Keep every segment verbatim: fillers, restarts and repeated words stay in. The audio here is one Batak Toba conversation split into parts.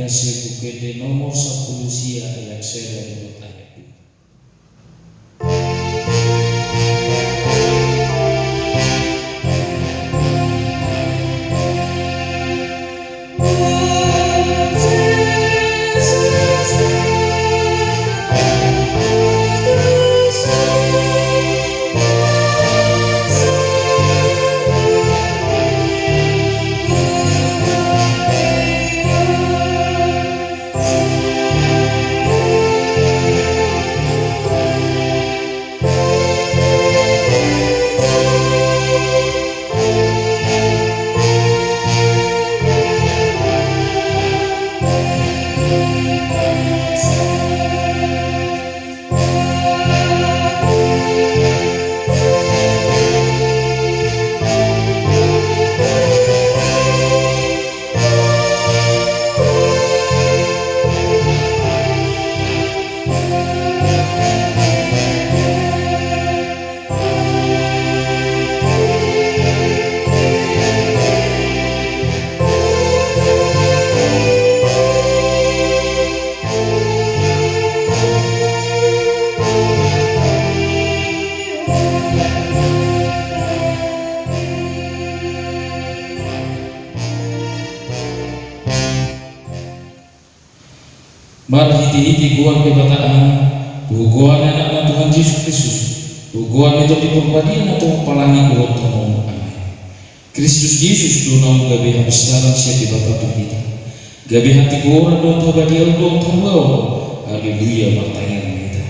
Sian Buku Ende nomor sampulu sia ayat sada dohot ayat dua. Marhitehite goar ni Debata Ama, dohot goar ni Anakna Tuhan Jesus Kristus, dohot goar ni Tondi Parbadia na tongtong palangi dohot tongon. Amen. Kristus Jesus do naung gabe hapistaran sian Debata tu hita. Gabe hatigoran dohot habadiaon dohot haluaon. Haleluya, martangiang ma hita.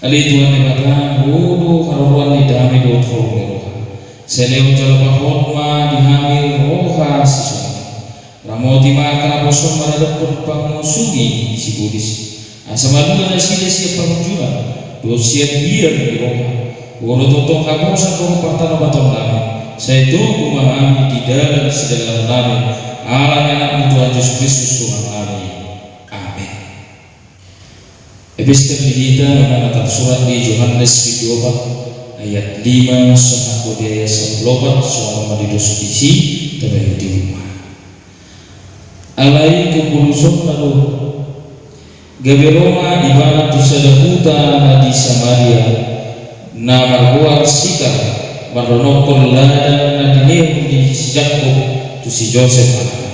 Ale Tuhan Debata, Ho do haroroan ni dame dohot holong ni roha. Sai lehon jala pahot ma di hami roha sisongon i. Ramoti ma angka naposom maradophon pangunjunan ni sibolis, asa malua nasida sian pangunjunan dohot sian biar ni roha. Ho do tongtong haposan dohot partanobatonnami. Sai togu ma hami di dalan sidalanan nami, ala ni Anakmu Tuhan Jesus Kristus Tuhannami. Amen. Epistel di hita na tarsurat di Johannes bindu opat ayat lima sahat tu ayat sampulu opat, songon on ma di dos disi, tabahen di rumah. Alai tu puluson na do, gabe ro ma ibana tu sada huta na di Samaria, na margoar Sikar, mardonokkon ladang na dilehon ni si Jakkob tu si Josep anakna.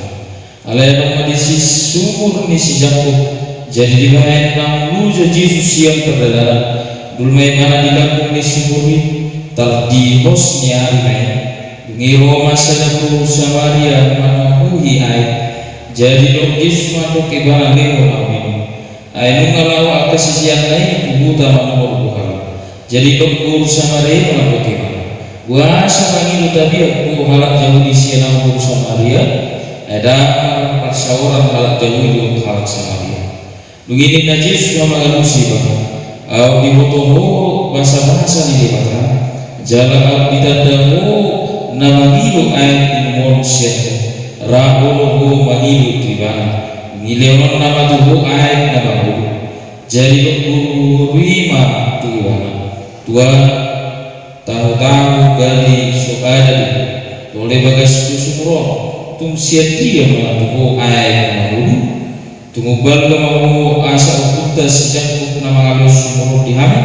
Alai adong ma disi sumur ni si Jakkob, jadi dibahen naung loja Jesus sian pardalanan, dul ma ibana di lambung ni sumur i, tardihos ni ari ma i. Dung i ro ma sada boru Samaria manguhi aek, jadi didok Jesus mandok ibana, lehon ahu minum. Ai nunga laho angka siseanna i tu huta manumorhu hami. Jadi didok boru Samaria i mandok ibana, boasa mangido tabiat ho halak Jahudi sian ahu boru Samaria? Ai ndang marparsaoran halak Jahudi dohot halak Samaria. Dung i ninna Jesus ma mangalusi ibana, aut diboto ho basabasa ni Debata, jala aut ditanda ho na mangido aek inumon sian ho, ra olo ho mangido tu ibana. Dung i lehononna ma tu ho aek na mangolu. Jadi didok boru i ma tu ibana, tuan, tahu-tahu gari so ada do tole bagas tu sumur on, tung sian dia ma tu ho aek na mangolu? Tung umbalga ma ho asa ompunta si Jakkob na mangalehon sumur on di hami?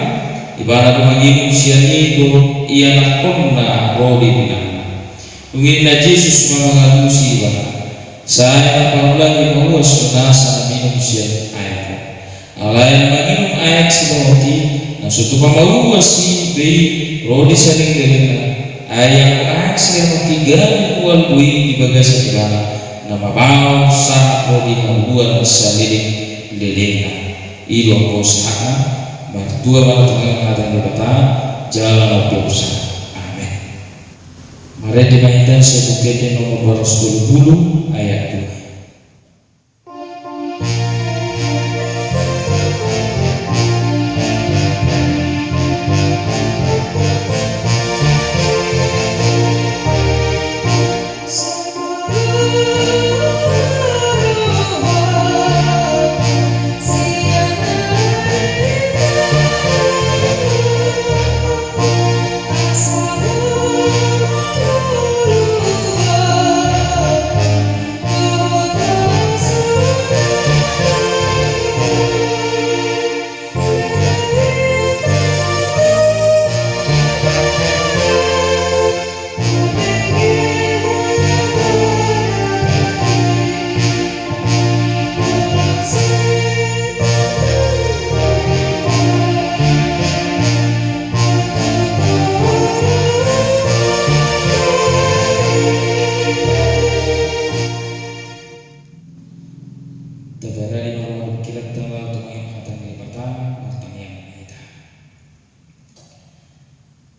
Ibana do manginum sian i dohot ianakkonna ro di inangna. Dung i ninna Jesus ma mangalusi ibana, sai ma pamulangi ma uas tu nasa na minum sian aek on. Alai na manginum aek silehonon i, na so tupa ma uas i be i ro di saleleng lelengna. Ai anggo aek silehonon i gabe mual do i di bagasan ibana, na mambahen sahat ro di habubuhan saleleng lelengna. I do anggo sahatna. Martua ma na tumangihon hata ni Debata jala na umpeopsa. Amen. Marende ma hita sian Buku Ende nomor dua ratus tolu pulu ayat dua.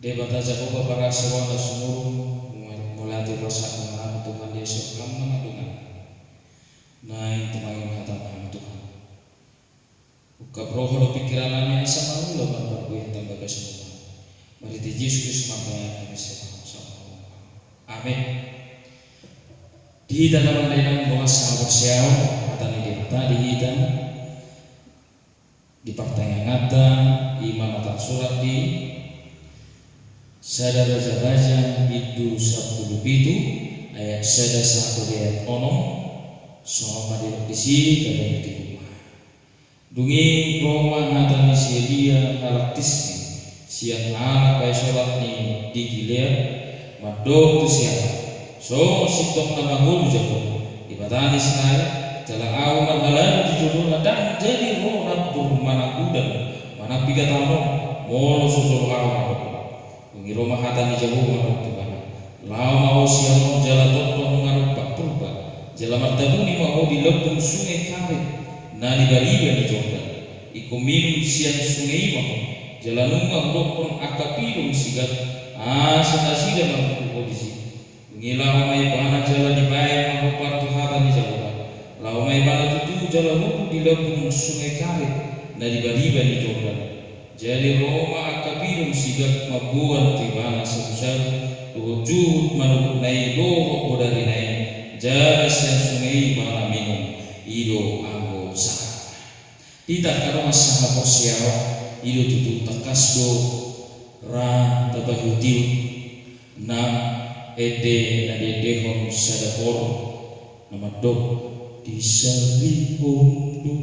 Debata Jahowa parasi roha na sumurung, mauliate ma hami Tuhan di son ham na mandongani. Naeng tumangihon hataM hami Tuhan. Ungkap roha dohot pingkiran nami asa mangula ma parbue hataM bagas ni roha. Marhite Jesus Kristus martangiang hami sian Ho. Amen. Di hita na mardainang, dongan sahaporseaon, hata ni Debata di hita di partangianganta, i ma na tarsurat di Sada Raja-raja bindu sampulu pitu, ayat sada sahat tu ayat onom. Songon on ma didok disi, tabereng di hita. Dung i ro ma hata ni si Elia halak Tisbi sian halak parsolat ni di Gilead, mandok tu si Ahab: Songon sintong na mangolu Jahowa, Debata ni Israel, jala ahu marhalado di jolona, ndang jadi ro nambur manang udan manang piga taon on, molo so jolo ahu mandok. Dung i ro ma hata ni Jahowa mandok tu ibana: Laho ma ho sian on jala tondong manumpak purba, jala martabuni ma ho di lambung sunge Karit na di bariba ni Jordan. Ingkon minum sian sunge i ma ho, jala nunga hudokkon angka pilum sigak, asa nasida marhundul ho disi. Dung i laho ma ibana jala dibaen ma hombar tu hata ni Jahowa. Laho ma ibana tutu jala hundul di lambung sunge Karit na di bariba ni Jordan. Jadi ro ma angka pilum sigak mamboan tu ibana sagusagu dohot juhut manukukna i dohot bodarina i, jala sian sunge i ibana minum. I do anggo sahatna. Di hita angka dongan sahaporseaon, i do tutu tangkas do ra tapaihutihut nang ende na diendehon sada hor na mandok: Disarihon do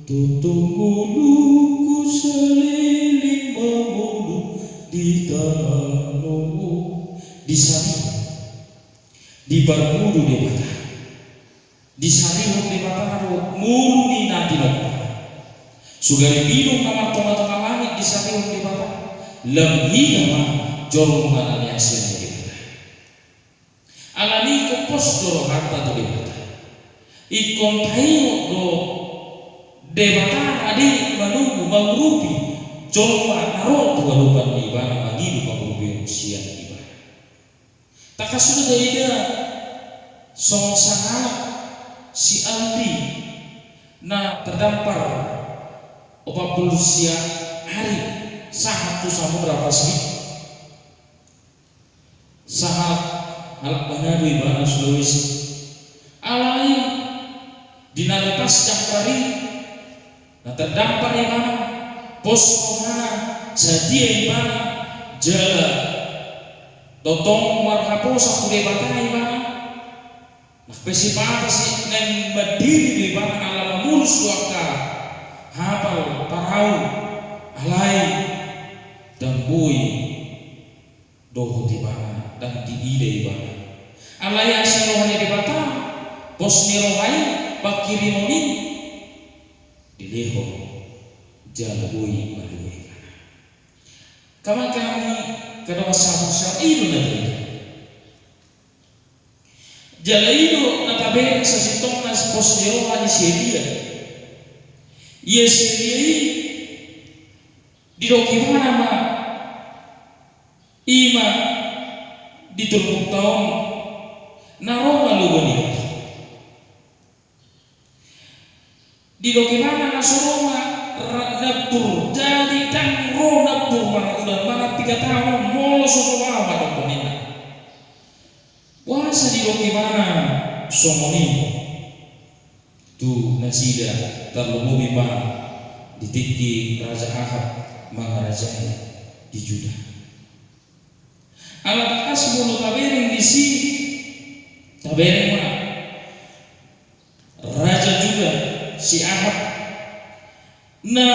tongtong ngolungku saleleng mangolu di tano on. Disarihon, diparngolu Debata. Disarihon Debata do ngolu ni na tinopa. Sugari bidong na martonga-tonga langit disarihon Debata, lam hita ma jolma na niasian ni Debata. Alani i ingkon pos do rohanta tu Debata. Ingkon taingot do Debata na denggan manunggu, mangurupi jolma na ro tu adopan ni Ibana mangido pangurupion sian Ibana. Tangkas do taida songon sahalak si Aldi na tardampar opat pulu sia ari sahat tu Samudra Pasifik. Sahalak, halak Manado ibana, Sulawesi. Alai di na lepas dampar i, na tardampar ibana, pos rohana, satia ibana, jala tongtong marhaposan tu Debata ibana. Nang pe sipata si naeng mandiri do ibana ala mamolus do angka hapal parau, alai ndang boi dohot ibana, ndang diida ibana. Alai asi ni roha ni Debata, pos ni roha i, panghirimon i dilehon jala boi malua ibana. Amang, inang, angka dongan sahaporseaon, i do na taida. Jala i do na tabereng sasintongna pos ni roha ni si Elia. Ia si Elia i didok ibana ma, i ma di turpukta on, na ro ma lobo ni ari. Didok ibana na so ro ma ra-, nambur, jadi ndang ro nambur manang udan manang piga taon on, molo so jolo ahu mandok, ninna. Boasa didok ibana songon i tu nasida, tarlumobi ma di tingki Raja Ahab mangarajai di Juda. Ala tangkas molo tabereng disi, tabereng ma raja Juda si Ahab, na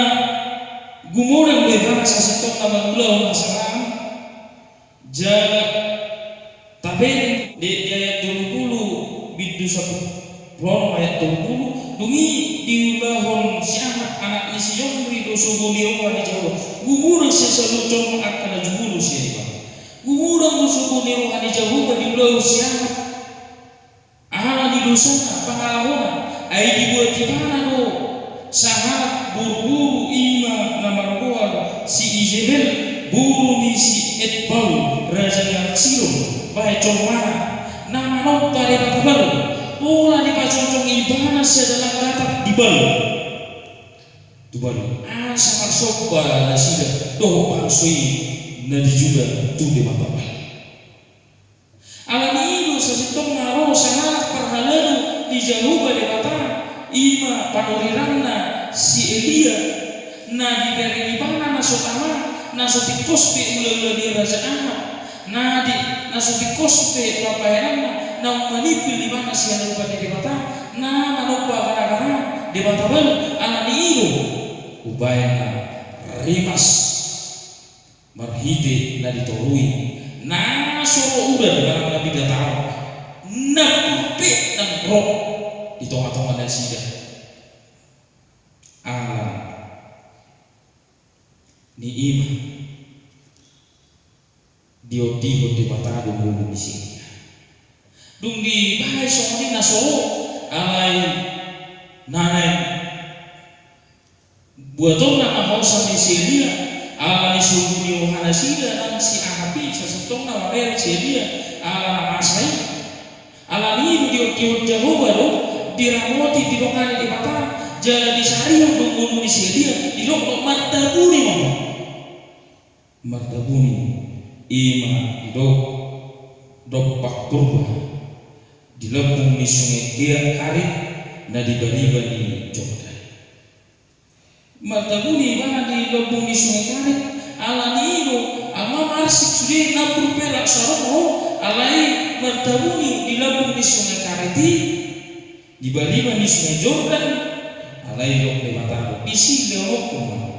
gumodang do ibana sasintongna mangulahon hasaraan, jala tabereng di, di ayat tolu pulu bindu sampulu onom ayat tolu pulu, dung i diulahon si Ahab anak ni si Omri do sogo ni roha ni Jahowa. Gumodang sian saluhut jolma angka na jumolo sian ibana. Gumodang do sogo ni roha ni Jahowa diulahon si Ahab. Ala ni dosana, pangalahona, ai dibuat ibana do sahalak boruboru, i ma na margoar si Izebel. Boru ni si Etbaal, raja ni Asirun, bahen jolmana na manomba debata Baal, pola dipajongjong ibana sada langgatang di Baal. Tu Baal, asa marsomba nasida dohot bangso i na di Juda tu debata Baal. Ala ni i do sasintongna ro sahalak parhalado ni Jahowa Debata, i ma panuriranna si Elia, na dibereng ibana na so tama, na so tingkos be ulaula ni Raja Ahab, na di, na so tingkos be pambahenanna, naung manimpil ibana sian lomo ni Debata, na manomba gara-gara debata Baal. Ala ni i do umbahen na rimas marhite na ditorui, na so ro udan manang na piga taon, na purpe nang ro di tonga-tonga nasida. Ala ni i ma diondihon Debata do boru ni si Elia. Dung dibahen songon i na so ro, alai na naeng buatonna ma hosa ni si Elia, ala ni so ulu ni roha nasida nang si Ahab i, sasintongna mamereng si Elia, ala na masa i. Ala ni i do diondihon Jahowa do, diramoti, didongani Debata, jala disarihon do boru ni si Elia, didok do martabuni ma ho. Martabuni i ma didok Dompak Purba, di lambung ni Sungai Kerit, Karit, na di baliba ni Jordan. Martabuni ibana di lambung ni Sungai Karit, ala ni i do, ala marsik sude na purpe ra so ro, alai martabuni di lambung ni Sungai Karit i, di baliba ni Sungai Jordan, alai didok Debata do, disi lehononku ma ho.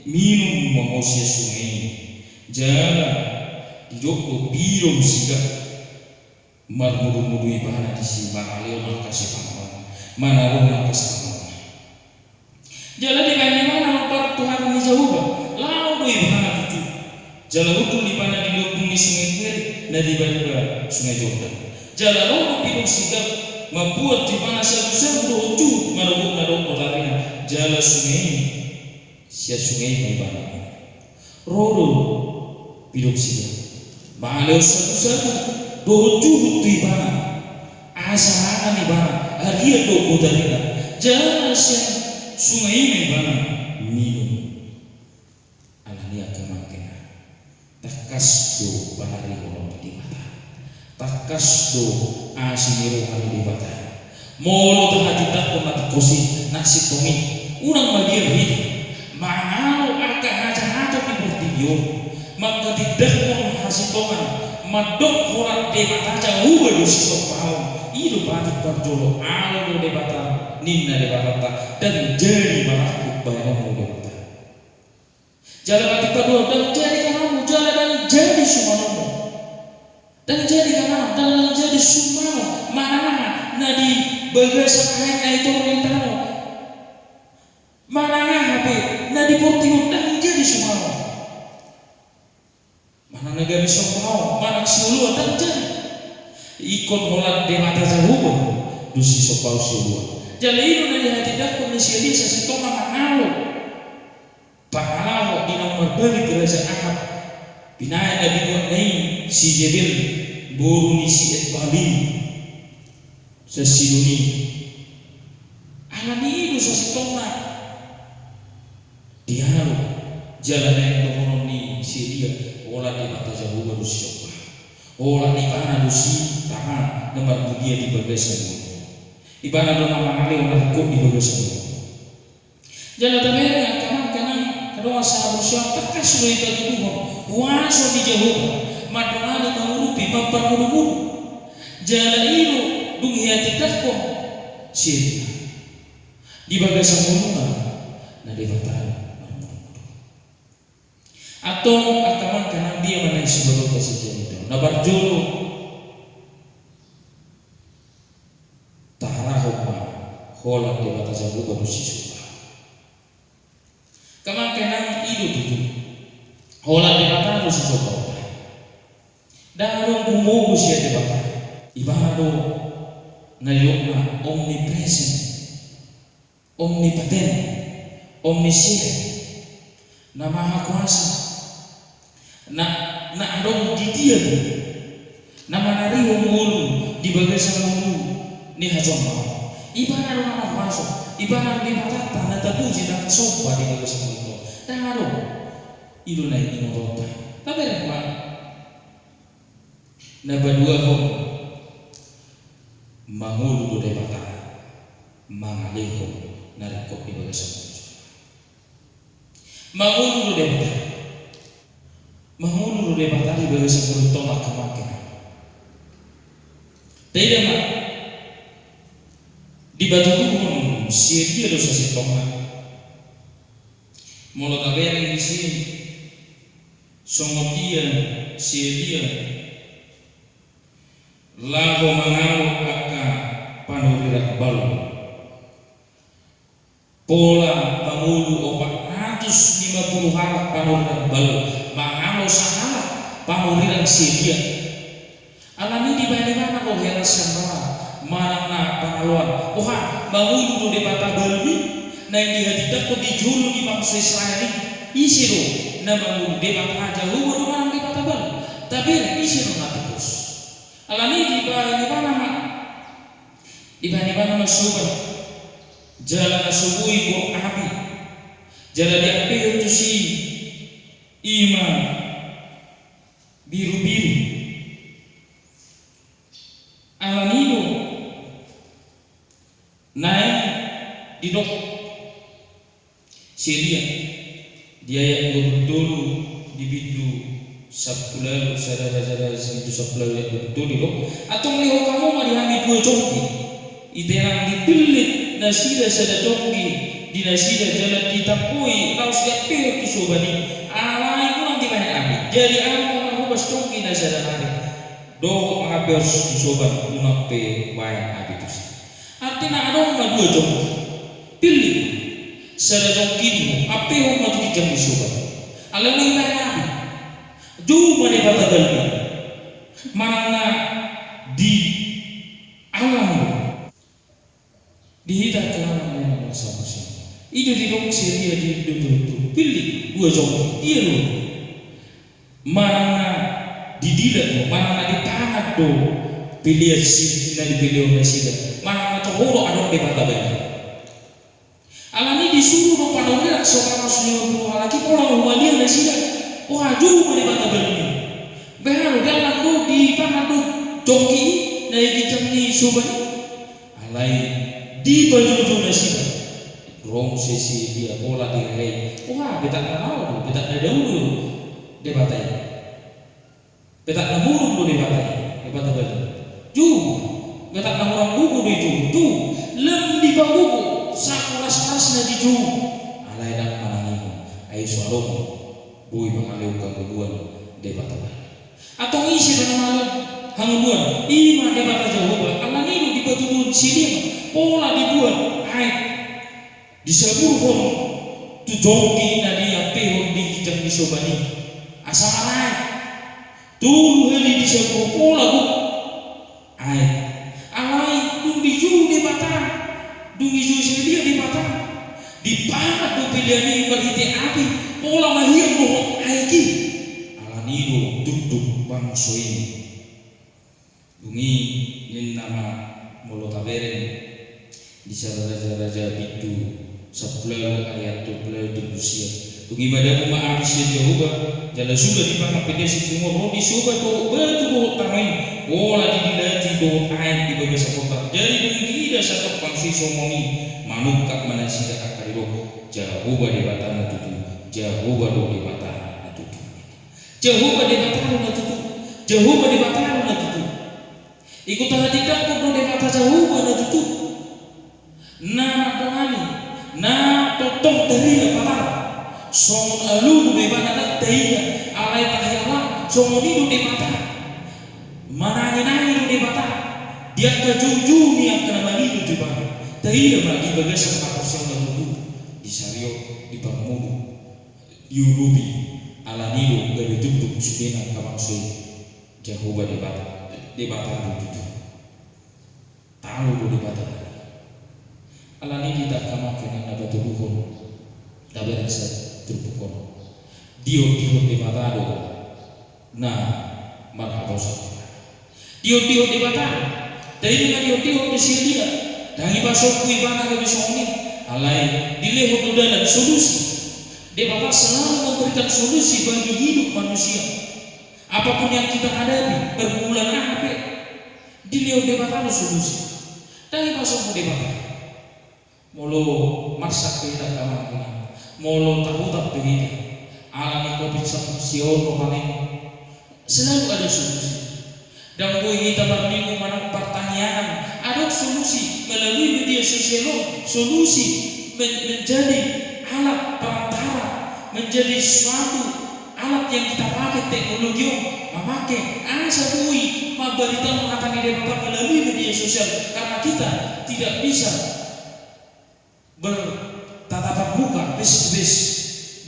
Minum ma ho sian sunge i. Jala didok do pidong sigak marmudu-mudu ibana disi, mangalehon angka sipanganon, manaruhon angka sipanganon. Jala dibahen ibana ompat tu hata ni Jahowa, laho do ibana tutu. Jala hundul ibana di lambung ni Sunge Kerit na di baliba Sunge Jordan. Jala ro do pidong sigak mambuat tu ibana sagu-sagu dohot juhut, manogotna dohot botarina. Jala sunge i, sian sunge i ma ibana minum. Ro do pidong sigak mangalehon sagu-sagu dohot juhut tu ibana, asa mangan ibana, arian dohot botarina. Jala sian sunge i ma ibana minum. Ala ni i, angka amang inang, tangkas do panarihonon ni Debata. Tangkas do asi ni roha ni Debata. Molo tahatindangkon na tingkos i, na sintong i, unang mabiar hita mangalo angka hata-hata ni portibi on, mangkatindangkon hasintongan, mandok holan Debata Jahowa do sisombahon. I do patut parjolo, au do Debata, ninna Debatanta, ndang jadi marangkup bahenonmu Debata. Jala patik paduahon, ndang jadi kanonmu, jala ndang jadi sumanonmu. Ndang jadi kanonmu, ndang, ndang jadi sumanonmu. Manang aha na di bagasan aek na i tor ni tano, manang aha pe na di portibi on, ndang jadi sumanonmu. Manang na gabe sisombahon, manang sioloan, ndang jadi. Ingkon holan Debata Jahowa do sisombahon, sioloan. Jala i do na dihatindangkon ni si Elia sasintongna mangalo. Pangalaho di naung marbalik Raja Ahab, binahen na binuatna i si Jezebel, boru ni si Etbaal i, sian Sidon i. Ala ni i do sasintongna dialo, jala naeng dohonon ni si Elia, holan Debata Jahowa do sisombahon. Holan ibana do sitama na marmulia di bagasan ngolu. Ibana do na mangalehon na ringkot di bagasan ngolu. Jala tabereng, angka amang inang, angka dongan sahaporseaon, tangkas do hita tuduhon huaso ni Jahowa mandongani, mangurupi, mamparmudumudu. Jala i do dung dihatindangkon si Elia, di bagasan ngoluna na Debata do marmudumudu. Antong, angka amang inang, dia ma na sibahen ta sian i? Na parjolo, taharahon ma holan Debata Jahowa do sisombahon. Angka amang inang, i do tutu, holan Debata do sisombahonta. Ndang adong gumogo sian Debata. Ibana do na didokna omnipresent, omnipotent, omniscient, na maha kuasa, Na, na adong di dia do na manarihon ngolu di bagasan ngolu ni hajolmaon. Ibana do na markuaso, ibana do Debatanta na tapuji na tasomba di bagasan ngolunta on. Ndang adong. I do na ibotoonta. Tabereng ma. Na paduahon, mangolu do Debata mangalehon na ringkot di bagasan ngolu. Mangolu do Debata. Mangolu do Debata di bagasan ngolunta on, angka amang inang. Taida ma, dipatuduhon si Elia do sasintongna. Molo tabereng disi, songon dia si Elia laho mangalo angka panurirang Baal. Pola mangolu opat ratus lima pulu halak panurirang Baal mangalo sahalak panurirang si Elia. Alani i dibahen ibana do hela sian Baal manang na pangaloan. Boha, mangolu do debata Baalmi naeng dihatindangkon di jolo ni bangso Israel i? Ise do na mangolu, Debata Jahowa do manang debata Baal? Tabereng, ise do na tipus? Alani i dibahen ibana ma, dibahen ibana ma soban, jala na so boi gok api, jala diampehon tusi i ma birubiru. Alani i do naeng didok si Elia di ayat dua pulu tolu, di bindu sampulu ualu, Sada Raja, Raja, bindu sampulu ualu ayat dua pulu tolu, didok: Antong lehon hamu ma di hami dua jongki. Ite nang dipillit nasida sada jongki di nasida, jala ditamboi laos diampehon tu soban i, alai unang dibahen api. Jadi ahu ma marhobas jongki na sada nari dohot mangampehon tu soban, unang pe hubahen api tusi. Artina adong ma dua jongki, pillit sada jongki di ho, ampehon ma tu ginjang ni soban, alai unang dibahen api. Jou ma debata Baalmi manang na di alam do. Di hita angka amang inang na marsahaporseaon, i do didok si Elia di dua pulu tolu, pillit dua jongki, dia do. Manang na didilat do, manang na dipangan do pelean si, na dipeleon nasida, manang na toho do adong debata Baalmi. Alani i disuru do panurirang so pangos lima pulu halak i, pola humaliang nasida. Boha, jou ma debata Baalmi. Boha do, diallang do, dipangan do jongki i na di ginjang ni soban i? Alai dipajoujou nasida. Ro muse si Elia, pola direhei. Boha, betak na laho do, betak na dao do debata i. Betak na murung do debata i, debata Baal i. Jou. Betak na murung bubu do i, jou. Jou. Lam dipabubu, sakurasrasna dijou, alai ndang manangihon. Ai so adong boi mangalehon hangoluan debata Baal. Antong ise do na mangalehon hangoluan? I ma Debata Jahowa. Alani i do dipatuduhon si Elia ma, pola dibuat aek, disaburhon tu jongki na diampehon di ginjang ni soban i, asa maraek. Tolu hali disaburhon, pola gok aek. Alai dung dijou Debata, dung dijou si Elia Debata, dipangan do pelean i marhite api, pola mahiang dohot aek i. Alani i do tunduk bangso i. Dung i ninna ma, molo tabereng di Sada Raja-raja bindu sampulu ualu ayat dua pulu ualu, dua pulu sia: Dung i madabu ma api sian Jahowa, jala suda dipangan pelean sipunguon ro di soban dohot batu dohot tano i, pola didilati dohot aek di bagasan kota. Jadi dung diida saonari bangso i songon i, manungkap ma nasida angka didok: Jahowa Debata na tutu, Jahowa do Debata na tutu. Jahowa Debata do na tutu. Jahowa Debata do na tutu. Ingkon tahatindangkon do Debata Jahowa na tutu. Na mandongani, na tongtong tarida patar. Songon alualu do ibana na taida, alai tahela songon i do Debata. Manangi-nangi do Debata di angka joujou ni angka na mangido tu ibana. Taida ma di bagasan haporseaon na tutu, di sariot, di parngoluon, diudupi. Alani i do gabe tunduk sudena angka bangso i. Jahowa Debata, Debata do tutu. Talu do Debata. Alani i di hita angka amang inang na patoluhon, tabereng sian turpuk on, diondihon Debata do na marhaposan. Diondihon Debata, taida ma diondihon do sian dia, ndang dipasombu ibana gabe songon i. Alai dilehon do dalan solusi. Debata selalu memberikan solusi bagi hidup manusia. Apapun yang kita hadapi, pergumulan aha pe, dilehon Debata do solusi. Ndang dipasombu Debata. Molo marsak pe hita, angka amang inang, molo tahutan pe hita ala ni covid sampulu sia on, selalu ada solusi. Ndang boi hita marminggu manang partangiangan, adong solusi melalui media sosial on, solusi men-, menjadi alat perantara, menjadi suatu alat yang kita pakai teknologi on, mamake asa boi mambaritahon hata ni Debata melalui media sosial, karena kita tidak bisa bertatapan muka, face to face,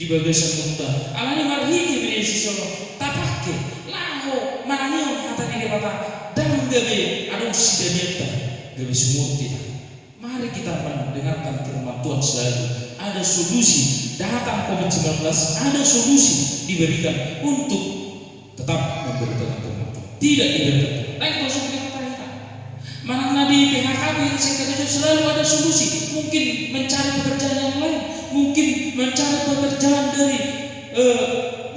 di bagasan ngolunta. Alani marhite media sosial on tapake laho manangihon hata ni Debata, ndang gabe adong sidadianta, gabe sumurut hita. Mari kita mendengarkan firman Tuhan selalu. Ada solusi. Datang covid sembilan belas, ada solusi diberikan untuk tetap memberitakan firman Tuhan. Tidak dibiarkan Tuhan. Lain kosong dengan kita. Manang na di P H K pe hita selalu ada solusi. Mungkin mencari pekerjaan yang lain. Mungkin mencari pekerjaan dari, eh,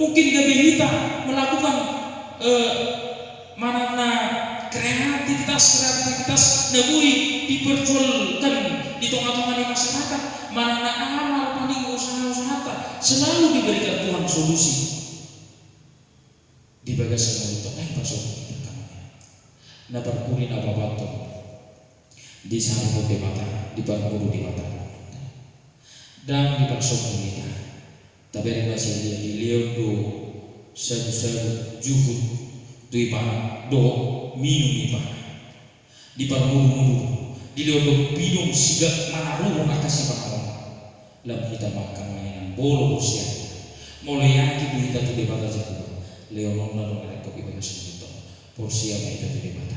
mungkin gabe hita melakukan, eh, manang na kreativitas, kreativitas na boi diperjualkan di tonga-tonga ni masyarakat, manang na amal, paning usaha-usahata, selalu diberikan Tuhan solusi. Di bagasan ngolunta, ndang dipasombu hita, angka amang inang. Na parpudi na paboa, disarihon Debata, diparguru Debata. Ndang dipasombu hita. Tabereng ma sian dia, dilehon do sagu-sagu juhut tu ibana dohot minum ibana. Diparmudu-mudu do, dilehon do pidong sigak manaruhon angka sipanganon. Lam hita ma, angka amang inang, molo porsea hita, molo yakin do hita tu Debata Jahowa, lehononna do na ringkot di bagasan ngolunta. Porsea ma hita tu Debata.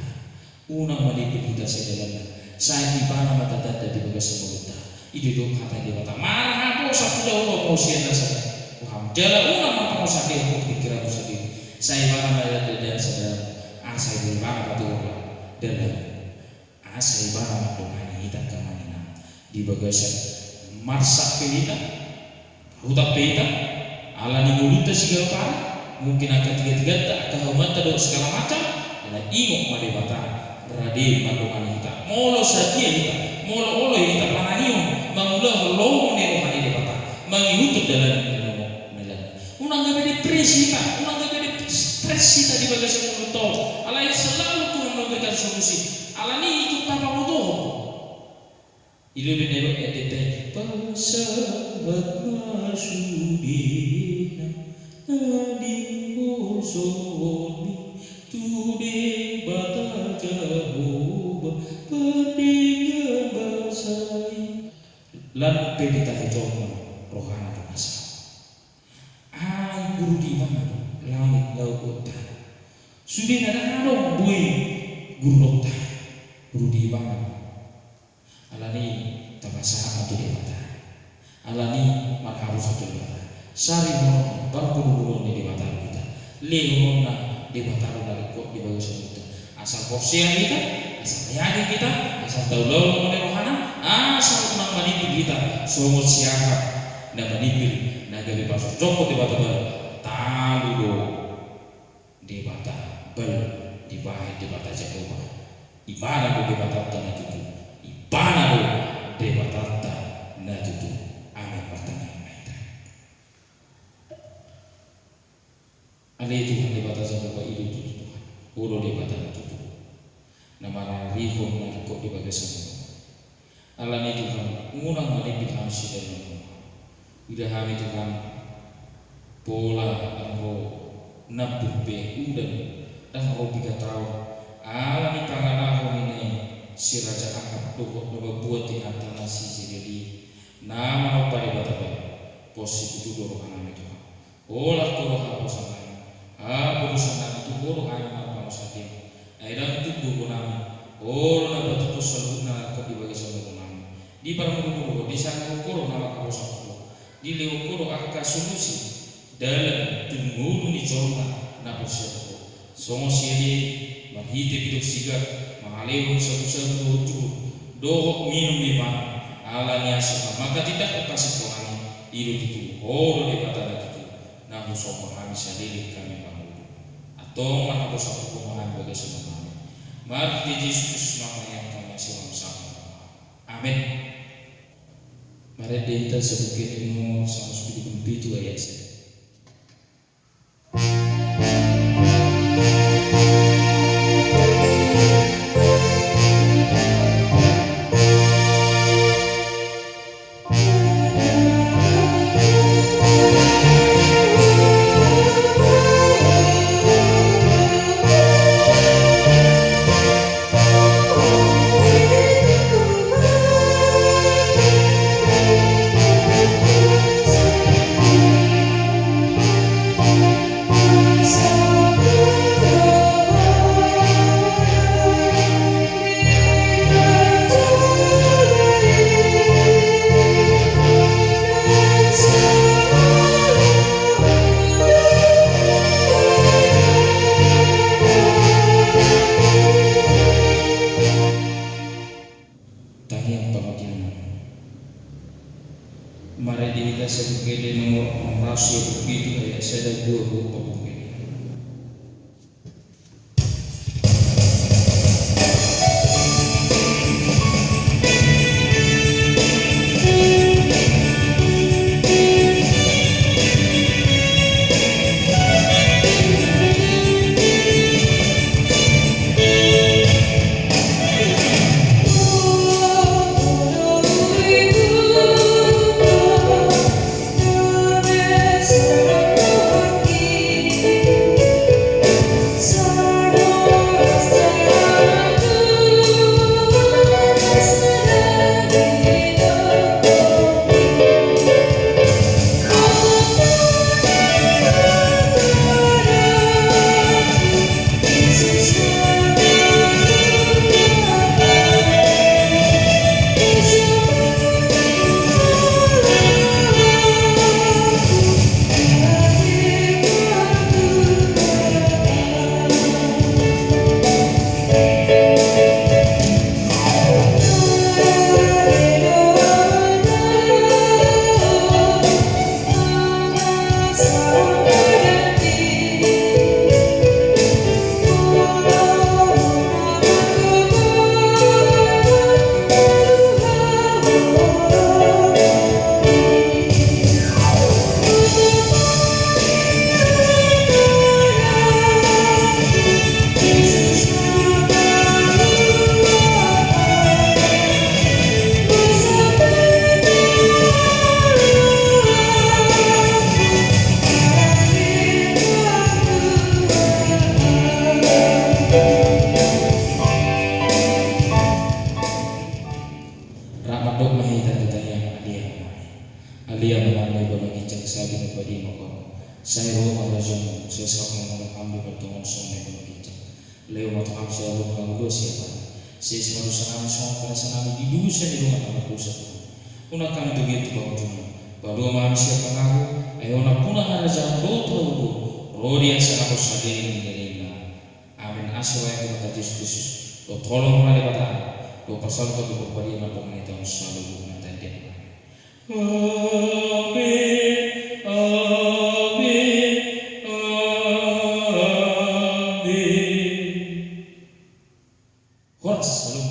Unang manimpil hita sian dalanna. Sai ibana ma tatanda di bagasan ngolunta. I do didok hata ni Debata, marhaposan tu Jahowa ma ho sian nasa roham, jala unang ma pangosahon pingkiranmu sandiri. Sai ibana ma tatanda sian dalanmu. Asa ibana ma patigor dalanmu. Asa ibana mandongani hita, angka amang inang, di bagasan marsak pe hita, tahutan pe hita, ala ni ngolunta siganup ari, mungkin angka tiga-tiganta, angka haumanta dohot segala macam. Alai ingot ma Debata, rade mandongani hita. Molo sadia hita, molo olo hita manangihon, mangulahon lomo ni roha ni Debata, mangihuthon dalan ni lomo na lean. Unang gabe depresi hita, unang gabe dep-, stres hita di bagasan ngolunta on. Alai selalu Tuhan memberikan solusi. Alani i tung tapabotohon. I do umbahen na nidok ni ende i, pasahat ma sudena na niposomi tu Debata Jahowa pardenggan basa i. Lan pe ditahi jolma rohana tu nasa. Ai guru di ibana do langit laut dohot tahi. Sude na ndang adong boi guru dohot tahi, guru di ibana do. Alani i tapasahat ma tu Debata. Alani i marhaposan tu Debata. Sarihononna, parguru-guruon ni Debata do hita. Lehononna Debata do na ringkot di bagasan ngolunta. Asal porsea hita, asal yakin hita, asal taulahon lomo ni rohana, asal unang manimpil hita songon si Ahab na manimpil na gabe pasonjongkon Debata bal, talu do debata bal dibahen Debata Jahowa. Ibana do Debatanta na tutu. Ibana do Debatanta na tutu. Amen. Martangiang ma hita. Ale Tuhan Debata Jahowa, i do tutu Tuhan. Ho do Debata na tutu, na mararihon na ringkot di bagasan on. Alani i Tuhan, unang manimpil hami sidalan on. Huida hami Tuhan, pola ndang ro nambur be udan, ndang ro piga taon, alani pangalaho ni na i si Raja Ahab dohot na mambuat inanta na si Zedelia, na manomba debata baru. Pos situtu do rohanami Tuhan. Holan Ho do haposan nami, haposan nami tu Ho do hami marpangidoan. Ai ndang tung gogo nami, Ho do na patupahon saluhutna na ringkot di bagasan ngolunami. Diparmudu Ho do, disangihon Ho do na manghaposan tu Ho. Dilehon Ho do angka solusi, dalan tu ngolu ni jolma, Na porsea tu Ho. Songon sian i, marhite pidong sigak, mangalehon sagusagu dohot juhur, dohot minum ni pangan, ala ni asa na mangkatindangkon hasintongan i, i do tutu Ho do Debata na tutu, na husombahon hami saleleng hami mangolu. Antong marhaposan tu Ho ma hami bagasan on. Marhite Jesus Kristus ma hami, antong na sian hami sama. Amen. Marende hita Sabung Gede nomor saratus pitu pulu pitu ayat sada. Tangiang pangatingon. Marende hita Sabung Gede nomor onom ratus sia pulu pitu ayat sada, dua pulu opat. Rap mandok ma hita tu tangiang. Ale Amanta na uli, ale Amanta na uli, sai ro ma harajaonmu, sai saut ma mangolu hami di partongaan on songon na di banua ginjang. Lehon ma tu hami sadari on hangoluan siapari. Sesa ma dosanami songon pinaseanami di dosa ni dongan na mardosa tu hami. Unang hami togihon tu pangunjunan. Palua ma hami sian pangago, ai Ho nampuna harajaon dohot hangoluan, ro di hita saluhutna saleleng ni lelengna. Amen. Asi ma tu Tuhanta Jesus Kristus, dohot holong ni Debata, dohot parsaoran ni Tondi Porbadia mandongani hita on saluhutna. Amen. Amen. Amen. Horas, salam.